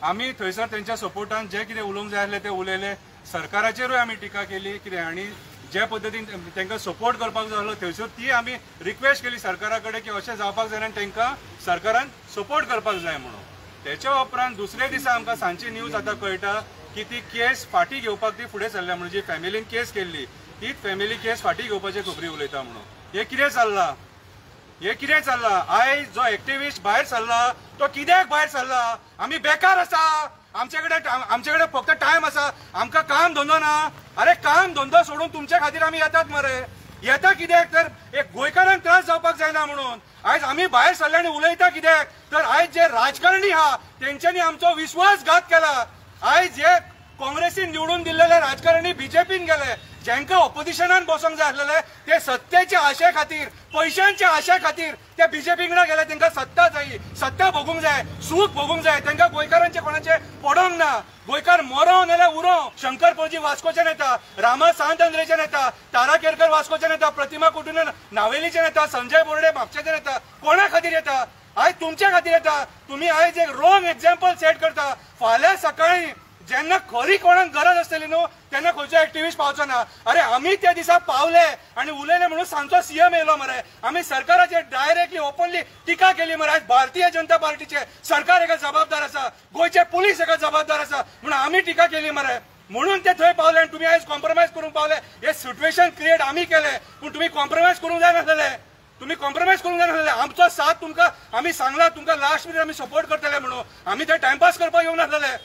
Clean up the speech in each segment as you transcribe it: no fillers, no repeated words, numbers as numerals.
आमी थंयसर तेंच्या सपोर्टान जे कितें उलोवंक जाय आसलें ते उलयले. सरकाराचेरूय आमी टिका केली कितें आनी जे पद्दतीन तांकां सपोर्ट करपाक जाय आसलो थंयसर ती आमी रिक्वेस्ट केली सरकारा कडेन की अशें जावपाक जायना आनी तांकां सरकारान सपोर्ट करपाक जाय म्हणून. तेच्या उपरांत दुसऱ्या दिसा आमकां सांजची न्यूज आतां कळटा की ती केस फाटीं घेवपाक ती फुडें सरल्या म्हणून. जी फॅमिलीन केस केल्ली तीच फॅमिली केस फाटीं घेवपाचे खबरी उलयता म्हणून. हें कितें चल्लां? हें कितें चल्लां? आयज जो एक्टिविस्ट भायर सरला तो कित्याक भायर सरला? आमी बेकार आसा, आमचे कडेन फक्त टायम आसा, आमकां काम धंदो ना. अरे काम धंदो सोडून तुमच्या खातीर आमी येतात मरे. येता कित्याक तर एक गोंयकारांक त्रास जावपाक जायना म्हणून. आयज आमी भायर सरले आनी उलयता कित्याक तर आयज जे राजकारणी आहा तेंच्यांनी आमचो विश्वासघात केला. आयज हे काँग्रेसीन निवडून दिल्लेले राजकारणी बीजेपीन गेले, जेंका ऑपोजिशनान बसोंक जाय आसलेले ते सत्तेच्या आशे खातीर, पयशांच्या आशे खातीर ते बीजेपी कडेन गेले. तांकां सत्ता जाय, सत्ता भोगूंक जाय, सूख भोगूंक जाय. तांकां गोंयकारांचे कोणाचे पडोंक ना. गोंयकार मरों नाल्यार उरो. शंकर पोळजी वास्कोचे नेता, रामा सांत आंद्रेचे नेता, तारा केरकर वास्कोचे नेता, प्रतिमा कुटुंब नावेलीचे नेता, संजय बोर्डे म्हापशेचे नेता, कोणा खातीर येता? आयज तुमच्या खातीर येता. तुमी आयज एक रॉंग एग्जाम्पल सेट करता. फाल्यां सकाळीं जेन्ना खरी कोणाक गरज आसतली न्हू तेन्ना खंयचो एक्टिविस्ट पावचो ना. अरे आमी त्या दिसा पावले आनी उलयले म्हणून सांजचो सीएम येयलो मरे. आमी सरकाराचेर डायरेक्टली ओपनली टिका केली मरे. आयज भारतीय जनता पार्टीचे सरकार एका जबाबदार आसा, गोंयचे पुलीस एका जबाबदार आसा म्हणून आमी टिका केली मरे. म्हणून ते थंय पावले आनी तुमी आयज कॉम्प्रोमायज करूंक पावले. हे सिट्युएशन क्रिएट आमी केले, पूण तुमी कॉम्प्रोमायज करूंक जाय नासलेले. तुमी कॉम्प्रोमायज करूंक जाय नासलेले. आमचो साथ तुमकां आमी सांगला, तुमकां लास्ट मिनीट आमी सपोर्ट करतले म्हणून. आमी थंय टायमपास करपाक येवंक नासलेले.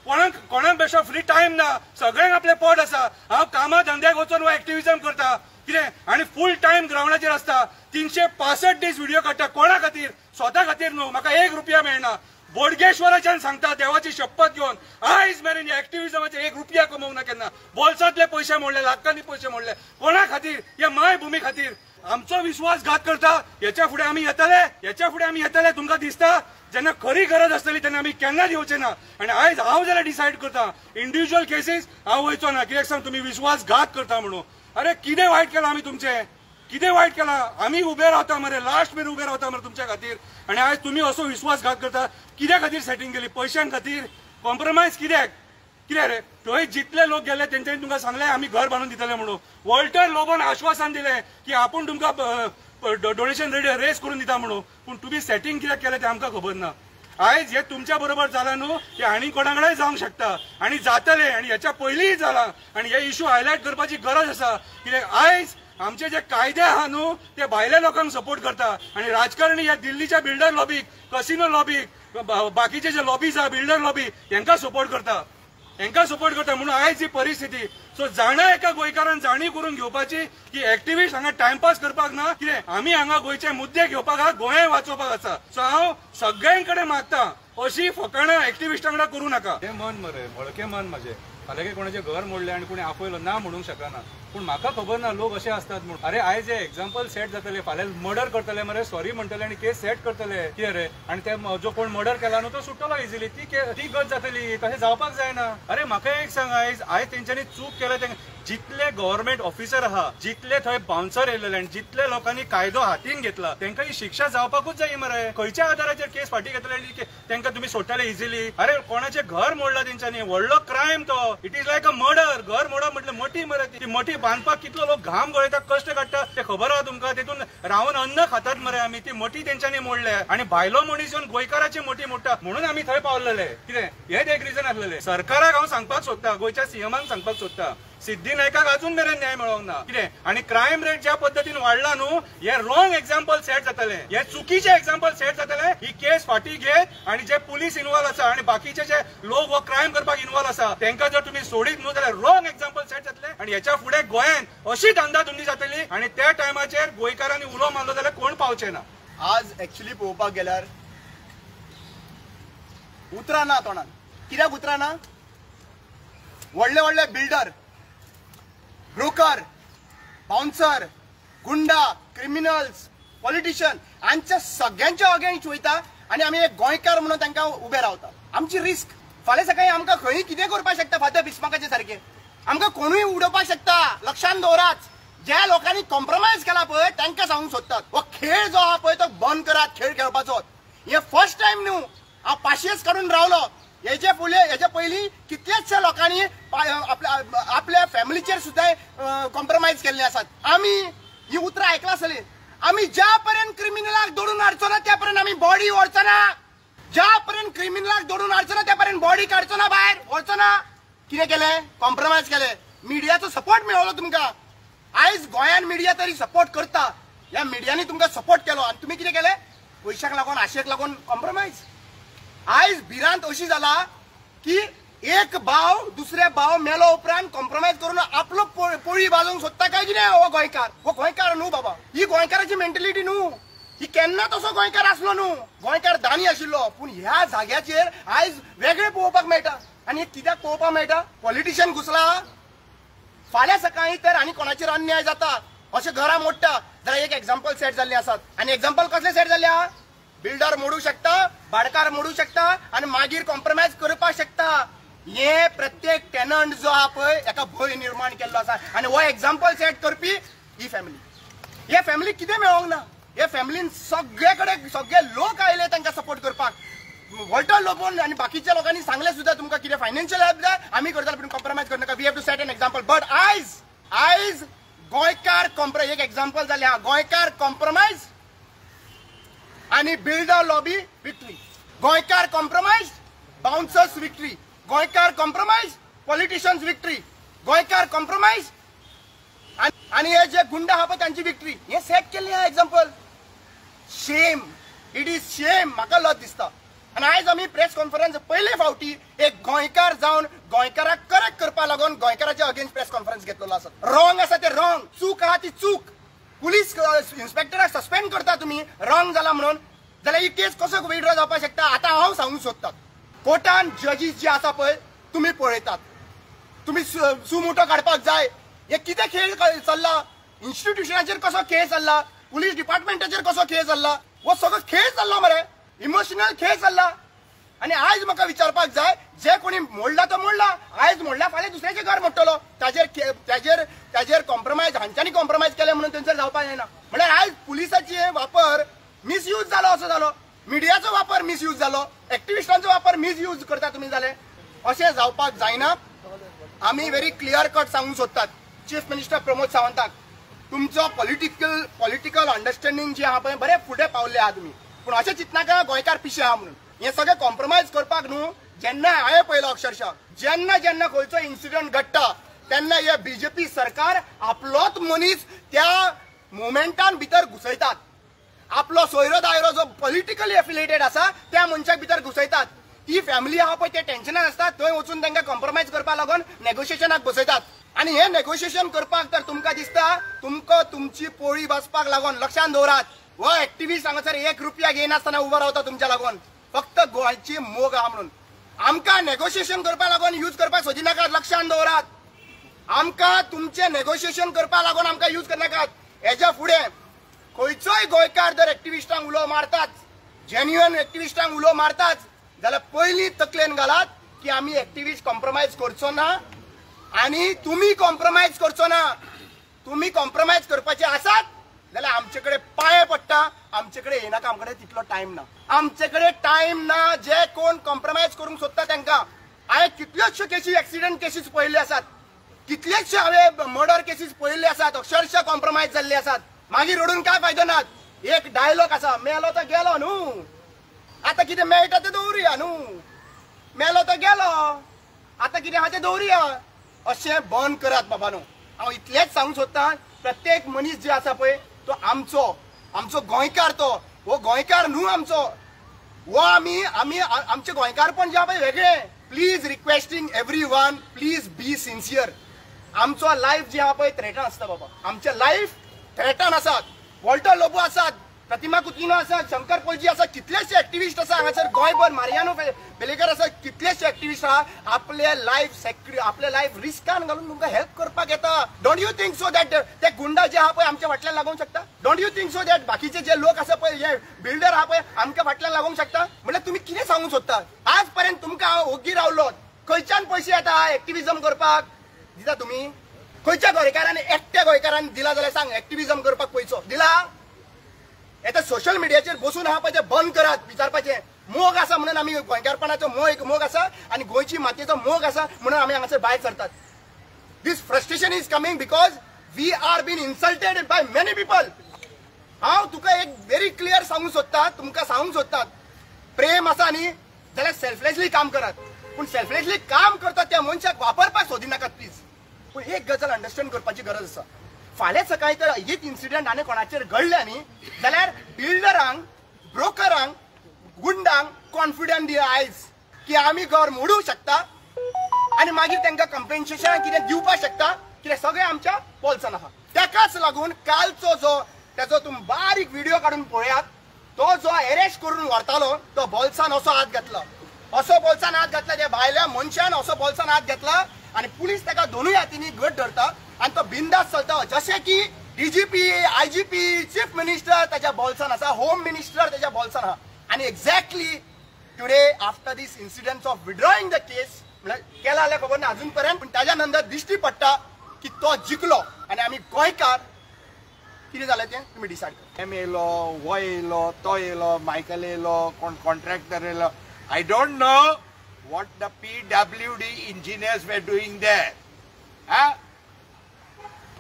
कोणाक कोणाक बेश्टो फ्री टायम ना, सगळ्यांक आपले पोट आसा. हांव कामा धंद्याक वचून हो एक्टिविजम करता कितें आनी फूल टायम ग्रावंडाचेर आसता. 365 दीस व्हिडिओ काडटा. कोणा खातीर? स्वता खातीर न्हू. म्हाका 1 रुपया मेळना. बोडगेश्वराच्यान सांगता, देवाची शपथ घेवन, आयज मेरेन एक्टिविजमाचे 1 रुपया कमोवंक ना केन्ना. बोल्सांतले पयशे मोडले, लाखांनी पयशे मोडले. कोणा खातीर? ह्या मायभुमी खातीर. आमचो विश्वासघात करता. हेच्या फुडें आमी येतले, हेच्या फुडें आमी येतले. तुमकां दिसता जेन्ना खरी गरज आसतली तेन्ना आमी केन्नाच येवचे ना. आनी आयज हांव जाल्यार डिसायड करता इंडिविज्युअल केसीस हांव वयचो ना. कित्याक सांग, तुमी विश्वासघात करता म्हणून. अरे कितें वायट केलां आमी तुमचें? कितें वायट केलां? आमी उबे रावता मरे, लास्ट मेरेन उबे रावता मरे तुमच्या खातीर. आनी आयज तुमी असो विश्वासघात करता. कित्या खातीर सेटींग केली? पयशां खातीर कॉम्प्रोमायज कित्याक? कितें रे? थंय जितले लोक गेले तेंच्यांनी तुमकां सांगलें आमी घर बांदून दितले म्हणून. वॉल्टर लोबोन आश्वासन दिलें की आपूण तुमकां डोनेशन रेज करून दिता म्हणून. पूण तुमी सेटींग कित्याक केलें तें आमकां खबर ना. आयज हे तुमच्या बरोबर जालां न्हू, हे आनी कोणा कडेन जावंक शकता आनी जातलें. आनी हेच्या पयलींय जालां. आनी हे इशू हायलायट करपाची गरज आसा. कित्याक आयज आमचे जे कायदे आहा न्हू ते भायल्या लोकांक सपोर्ट करता आनी राजकारणी ह्या दिल्लीच्या बिल्डर लॉबीक, कसिनो लॉबीक, बाकीचे जे लॉबीज आहा बिल्डर लॉबी, हेंकां सपोर्ट करता, हेंकां सपोर्ट करता. म्हणून आयज ही परिस्थिती. सो जाणा एका गोंयकारान जाणीव करून घेवपाची की एक्टिविस्ट हांगा टायमपास करपाक ना. कितें आमी हांगा गोंयचे मुद्दे घेवपाक आहा, गोंय वाचोवपाक आसा. सो हांव सगळ्यां कडेन मागता अशी फकाणां एक्टिविस्टां वांगडा करूं नाका. हें मन मरे, हळकें मन म्हाजें. फाल्यां कोणाचें घर मोडलें आनी कोणी आपयलो ना म्हणूंक शकना. पूण म्हाका खबर ना लोक अशे आसतात म्हणून. अरे आयज हे एग्जाम्पल सेट जातले, फाल्यां मर्डर करतले मरे, सॉरी म्हणटले आनी केस सेट करतले. कितें रे? आनी ते जो कोण मर्डर केला न्हू तो सुट्टलो इजिली. ती गत जातली. तशें जावपाक जायना. अरे म्हाका एक सांग, आयज आयज तेंच्यांनी चूक केल्या. जितले गव्हर्मेंट ऑफिसर आहा, जितले थंय बाउन्सर येयलेले आनी जितले लोकांनी कायदो हातीन घेतला तेंकां ही शिक्षा जावपाकूच जाय मरे. खंयच्या आधाराचेर केस फाटीं घेतले आनी तेंकां तुमी सोडटले इजिली? अरे कोणाचें घर मोडलां तेंच्यांनी, व्हडलो क्रायम तो. It is like a murder. घर मोडप म्हटल्यार मठी मरे. ती मठी बांदपाक कितलो लोक घाम गळयता, कश्ट काडटा ते खबर आहा तुमकां. तितून रावन अन्न खातात मरे आमी. ती मठी तेंच्यांनी मोडल्या आनी भायलो मनीस येवन गोंयकाराची मठी मोडटा म्हणून आमी थंय पावलेले. कितें हेच एक रिजन आसलेलें. सरकाराक हांव सांगपाक सोदता, गोंयच्या सीएमाक सांगपाक सोदता, सिद्धी नायकाक अजून मेरेन न्याय मेळोंक ना. कितें आनी क्रायम रेट ज्या पद्दतीन वाडला न्हू, हे रॉंग एग्जाम्पल सेट जातले, हे चुकीचे एग्जाम्पल सेट जातले. ही केस फाटीं घेत आनी जे पुलीस इन्वॉल्व आसा आनी बाकीचे जे लोक हो क्रायम करपाक इन्वॉल्व आसा तेंकां जर तुमी सोडीत न्हू जाल्यार रॉंग एग्जाम्पल सेट जातले. आनी हेच्या फुडें गोंयांत अशी धंदाधुंदी जातली आनी त्या टायमाचेर गोंयकारांनी उलो मारलो जाल्यार कोण पावचे ना. आज एक्चुअली पळोवपाक गेल्यार उतरां ना तोंडान. कित्याक उतरां ना? व्हडले व्हडले बिल्डर, ब्रोकर, बाउन्सर, गुंडा, क्रिमिनल्स, पॉलिटिशियन हांच्या सगळ्यांच्या अगेन्स्ट वयता आनी आमी एक गोंयकार म्हणून तांकां उबे रावता. आमची रिस्क. फाल्यां सकाळी आमकां खंय कितें करपाक शकता. फादर बिस्माकाचे सारके आमकां कोणूय उडोवपाक शकता. लक्षान दवरात, ज्या लोकांनी कॉम्प्रोमायज केला पळय तांकां सांगूंक सोदतात, हो खेळ जो आहा पळय तो बंद करात. खेळ खेळपाचो हे फर्स्ट टायम न्हू. हांव पाशियेस काडून रावलो. हेजे फुडें हेजे पयलीं कितल्याचशा लोकांनी आपल्या फॅमिलीचेर सुद्दां कॉम्प्रोमायज केल्ले आसात. आमी ही उतरां आयकलां आसतलीं. आमी ज्या पर्यंत क्रिमिनलाक दोडून हाडचो ना त्या पर्यंत आमी बॉडी व्हरचो ना. ज्या पर्यंत क्रिमिनलाक दोडून हाडचो ना त्या पर्यंत बॉडी काडचो ना, भायर व्हरचो ना. कितें केलें? कॉम्प्रोमायज केलें. मिडियाचो सपोर्ट मेळ्ळो तुमकां. आयज गोंयान मिडिया तरी सपोर्ट करता, ह्या मिडियांनी तुमकां सपोर्ट केलो आनी तुमी कितें केलें? पयशाक लागून, आशेक लागून कॉम्प्रोमायज. आयज भिरांत अशी जाला की एक भाव दुसरे भाव मेलो उपरांत कॉम्प्रोमायज करून आपलो पोळी बाजूंक सोदता काय कितें. हो गोंयकार, हो गोंयकार न्हू बाबा, ही गोंयकाराची मेंटेलिटी न्हू. ही केन्ना तसो गोंयकार आसलो न्हू. गोंयकार दानी आशिल्लो, पूण ह्या जाग्याचेर आयज वेगळें पळोवपाक मेळटा. आनी कित्याक पळोवपाक मेळटा? पॉलिटिशियन घुसला. फाल्यां सकाळीं तर आनी कोणाचेर अन्याय जाता अशें घरां मोडटा जाल्यार एक एग्जाम्पल सेट जाल्लें आसात. आनी एग्जाम्पल कसलें सेट जाल्लें आहा? बिल्डर मोडूंक शकता, भाडकार मोडूंक शकता आनी मागीर कॉम्प्रोमायज करपाक शकता. हे प्रत्येक टेनंट जो आहा पळय एका भंय निर्माण केल्लो आसा आनी हो एग्जाम्पल सेट करपी ही फॅमिली. हे फॅमिलीक कितें मेळोंक ना. हे फॅमिलीन सगळे कडेन सगळे लोक आयले तांकां सपोर्ट करपाक. वॉल्टर लोबोन आनी बाकीच्या लोकांनी सांगलें सुद्दां तुमकां कितें फायनान्शियल हेल्प जाय आमी करतले, पूण कॉम्प्रोमायज करनाका. We have to set an example. But आयज आयज गोंयकार कॉम्प्रोमायज एक एग्जाम्पल जालें आहा. गोंयकार कॉम्प्रोमायज आनी बिल्डर लॉबी विक्ट्री. गोंयकार कॉम्प्रोमायज, बाउन्सर्स विक्ट्री. गोंयकार कॉम्प्रोमायज, पॉलिटिशियन्स विक्ट्री. गोंयकार कॉम्प्रोमायज आनी हे जे गुंडा आहा पळय तांची विक्ट्री. हे सेट केल्लें आहा example. Shame, it is shame. म्हाका लज दिसता. आनी आयज आमी प्रेस कॉन्फरन्स पयले फावटी एक गोंयकार जावन गोंयकाराक करेक्ट करपा लागून गोंयकाराच्या अगेन्स्ट प्रेस कॉन्फरन्स घेतलेलो आसा. रॉंग आसा ते रॉंग, चूक आहा ती चूक. पुलीस इन्स्पेक्टराक सस्पेंड करता तुमी रॉंग जाला म्हणून, जाल्यार ही केस कसो विड्रॉ जावपाक शकता? आतां हांव सांगूंक सोदता. कोर्टान जजीस जे आसा पळय तुमी पळयतात, तुमी सुमोटो काडपाक जाय. हे कितें खेळ चल्ला? इन्स्टिट्युशनाचेर कसो खेळ चल्ला? पुलीस डिपार्टमेंटाचेर कसो खेळ चल्ला? हो सगळो खेळ चल्ला मरे, इमोशनल खेळ चल्ला. आनी आयज म्हाका विचारपाक जाय, जे कोणी मोडला तो मोडला, आयज मोडला फाल्यां दुसऱ्याचें घर मोडटलो. ताजेर ताजेर ताजेर कॉम्प्रोमायज हांच्यांनी कॉम्प्रोमायज केलें म्हणून थंयसर जावपाक जायना. म्हणल्यार आयज पुलिसाचे वापर मिसयूज जालो असो जालो, मिडियाचो वापर मिसयूज जालो, एक्टिविस्टांचो वापर मिसयूज करता तुमी जाले. अशें जावपाक जायना. आमी व्हेरी क्लियर कट सांगूंक सोदतात चीफ मिनिस्टर प्रमोद सावंताक, तुमचो पॉलिटिकल अंडरस्टँडींग जी आहा पळय बरें फुडें पावल्ले आहा तुमी, पूण अशें चिंतनाका गोंयकार पिशे आहा म्हणून. हे सगळें कॉम्प्रोमायज करपाक न्हू. जेन्ना हांवें पळयलो अक्षरशः जेन्ना जेन्ना खंयचो इन्सिडंट घडटा तेन्ना हे बीजेपी सरकार आपलोच मनीस त्या मुवमेंटान भितर घुसयतात. आपलो सोयरो दायरो जो पॉलिटिकली एफिलिएटेड आसा त्या मनशाक भितर घुसयतात. ती फॅमिली आहा पळय ते टेन्शनान आसता, थंय वचून तांकां कॉम्प्रोमायज करपाक लागून नेगोशिएशनाक बसयतात. आनी हे नेगोशिएशन करपाक तर तुमकां दिसता तुमकां तुमची पोळी बसपाक लागून. लक्षांत दवरात, हो एक्टिविस्ट हांगासर एक रुपया घेयनासतना उबो रावता तुमच्या लागून, फक्त गोंयची मोग आहा म्हणून. आमकां नेगोशिएशन करपाक लागून यूज करपाक सोदिनाकात. लक्षांत दवरात, आमकां तुमचें नेगोशिएशन करपाक लागून आमकां यूज करनाकात. हेज्या फुडें खंयचोय गोंयकार जर एक्टिविस्टांक उलो मारताच, जेन्युअन एक्टिविस्टांक उलो मारताच जाल्यार पयलीं तकलेन घालात की आमी एक्टिविस्ट कॉम्प्रोमायज करचो ना आनी तुमी कॉम्प्रोमायज करचो ना. तुमी कॉम्प्रोमायज करपाचे आसात जाल्यार आमचे कडेन पांये पडटा, आमचे कडेन येनाका. आमचे कडेन तितलो टायम ना, आमचे कडेन टायम ना. जे कोण कॉम्प्रोमायज करूंक सोदता तांकां. हांवें कितल्योचश्यो केसी, एक्सिडंट केसीस पळयल्ले आसात, कितलेचशे हांवें मर्डर केसीस पळयल्ले आसात, अक्षरशः कॉम्प्रोमायज जाल्ले आसात. मागीर रडून काय फायदो ना. एक डायलॉग आसा, मेलो तो गेलो न्हू, आतां कितें मेळटा तें दवरुया न्हू, मेलो तो गेलो, आतां कितें आहा तें दवरुया. अशें बंद करात बाबा न्हू. हांव इतलेंच सांगूंक सोदतां, प्रत्येक मनीस जे आसा पळय तो आमचो, आमचो गोंयकार. तो हो गोंयकार न्हू आमचो, हो आमी आमी आमचें गोंयकारपण जें आहा पळय वेगळें. Please requesting everyone, please be sincere. आमचो लायफ जी आहा पळय थ्रेटन आसता बाबा, आमचें लायफ थ्रेटन आसात. वॉल्टर लोबो आसात, प्रतिमा कुतिन्हो आसात, शंकर पोलजी आसा, कितलेशे एक्टिविस्ट आसा हांगासर गोंयभर, मारियानो बेलेकर आसा, कितलेशे एक्टिविस्ट आहा. आपले लायफ आपले लायफ रिस्कान घालून तुमकां हेल्प करपाक येता. Don't you think so that ते गुंडा जे आहा पळय आमच्या फाटल्यान लागोंक शकता? Don't you think so that बाकीचे जे लोक आसा पळय, हे बिल्डर आहा पळय आमच्या फाटल्यान लागोंक शकता? म्हणल्यार तुमी कितें सांगूंक सोदता? आज पर्यंत तुमकां हांव ओग्गी रावलो. खंयच्यान पयशे येता एक्टिविजम करपाक दिता तुमी? खंयच्या गोंयकारान, एकट्या गोंयकारान दिला जाल्यार सांग एक्टिविजम करपाक पयसो दिला? आतां सोशल मिडियाचेर बसून आहा पळय ते बंद करात. विचारपाचें मोग आसा म्हणून आमी गोंयकारपणाचो मोग मोग आसा आनी गोंयची मातयेचो मोग आसा म्हणून आमी हांगासर भायर सरतात. This frustration is coming because we are been insulted by many people. हांव तुका एक व्हेरी क्लियर सांगूंक सोदता, तुमकां सांगूंक सोदता, प्रेम आसा न्ही जाल्यार सेल्फलेसली काम करात, पूण सेल्फलेसली काम करता त्या मनशाक वापरपाक सोदिनाकात प्लीज. पूण एक गजाल अंडरस्टँड करपाची गरज आसा, फाल्यां सकाळी तर एक इन्सिडंट आनी कोणाचेर घडले न्ही जाल्यार बिल्डरांक, ब्रोकरांक, गुंडांक कॉन्फिडंट दिया आयज की आमी घर मोडूंक शकता आनी मागीर तांकां कंपेन्सेशन कितें दिवपाक शकता, कितें सगळें आमच्या पोल्सान आसा. ताकाच लागून कालचो जो ताचो तुमी बारीक व्हिडिओ काडून पळयात, तो जो अरेस्ट करून व्हरतालो तो बोल्सान असो हात घातलो, असो बोल्सान हात घातला, त्या भायल्या मनशान असो बोल्सान हात घातला आनी पुलीस ताका दोनूय हातींनी घट धरता आनी तो बिंदास चलता, जशें की डीजीपी, आयजीपी, चीफ मिनिस्टर ताच्या बोल्सान आसा, होम मिनिस्टर ताच्या बोल्सान आसा. आनी exactly today after this incident of withdrawing the case, म्हळ्यार केला जाल्यार खबर ना अजून पर्यंत, पूण ताज्या नंतर दिश्टी पडटा की तो जिखलो आनी आमी गोंयकार कितें जालें तें तुमी डिसायड करा. एम येयलो, हो येयलो, तो येयलो, मायकल येयलो, कोण कॉन्ट्रॅक्टर येयलो. I don't know what the PWD engineers were doing there. हा,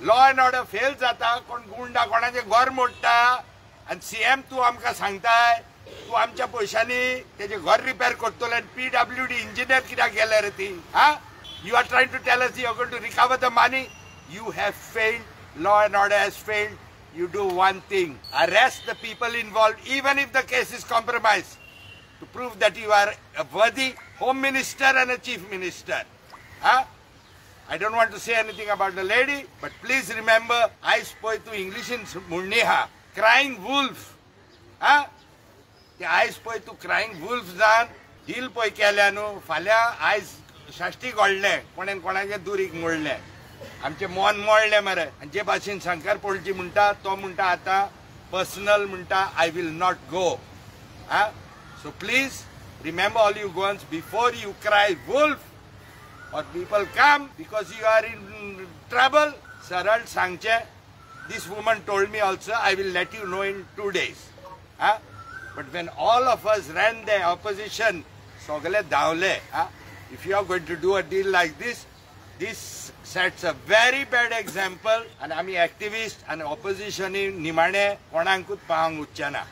लॉ एंड ऑर्डर फेल जाता, कोण गुंडा कोणाचें घर मोडटा आनी सीएम तूं आमकां सांगताय तूं आमच्या पयशांनी तेजें घर रिपेर करतलो आनी पीडब्ल्यूडी इंजिनियर कित्याक गेले रे ती? हा, you are trying to tell us you are going to recover the money. You have failed, law and order has failed. You do one thing, arrest the people involved, even if the case is compromised, to prove that you are a worthy home minister and a chief minister. Huh? I don't want to say anything about the lady, but please remember, I spoke to English in Murniha, crying wolf. Huh? आयज पळय तूं क्रायंग wolf जावन deal पळय केल्या न्हू, फाल्यां आयज साश्टी घडलें, कोणेन कोणाचें दुरीग मोडलें, आमचें मन मोडलें मरे. आनी जे भाशेन शंकर पोळजी म्हणटा तो म्हणटा आतां पर्सनल म्हणटा I will not go. Ah, so please remember all you Goans, before you cry wolf or people come because you are in trouble, सरळ सांगचें. This woman told me also I will let you know in 2 days. Ah, but when all of us ran the opposition, सगळे धांवले. If you are going to do a deal like this, this sets a very bad example. आनी आमी activist आनी ऑपोजिशनी निमाणे कोणाकूच पावंक उच्चना.